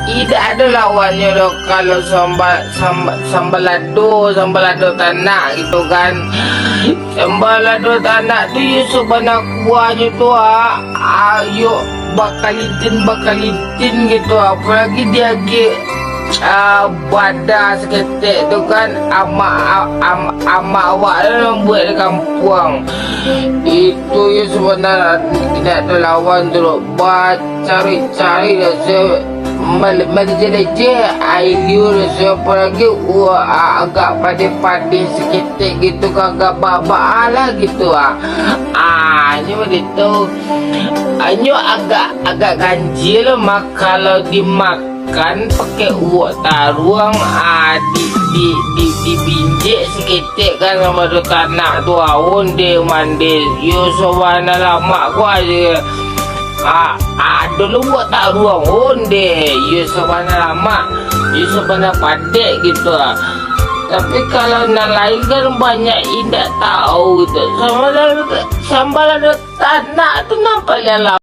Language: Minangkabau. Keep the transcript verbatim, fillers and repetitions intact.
Indak ado lawannyo doh kalau samba-, samba-, sambalado, sambalado tanak gitu kan. Sambalado tanak tu yo sabana kuahnyo tu, ah, ah, yo bakalitin-bakalitin gitu, apolagi diagiah, ah, bada saketek tu kan, amak, am-, amak awak tu nan buek di kampuang. Itu yo sabana indak ado lawan tu, ba-, cari-cari raso mal-, maleceh-leceh, aia liur raso, apolagi, wah, agak padeh-padeh saketek gitu, agak baa-baa lah gitu, ah. Ah, nyo baitu. Ah, nyo agak, agak ganjia lah, mak, kalau dimakan pakai uwok taruang, ah, di, di, di, dibinjek saketek kan, sambalado tanak tu, ah, ondeh mandeh. Yo sabana lamak ko aja. Ah, ado lo uwok taruang, ondeh, yo sabana lamak, yo sabana padek gitu, ah. Tapi kalau nan lain kan banyak indak tahu gitu. Sambalado, sambalado tanak tu nan paliang lamak.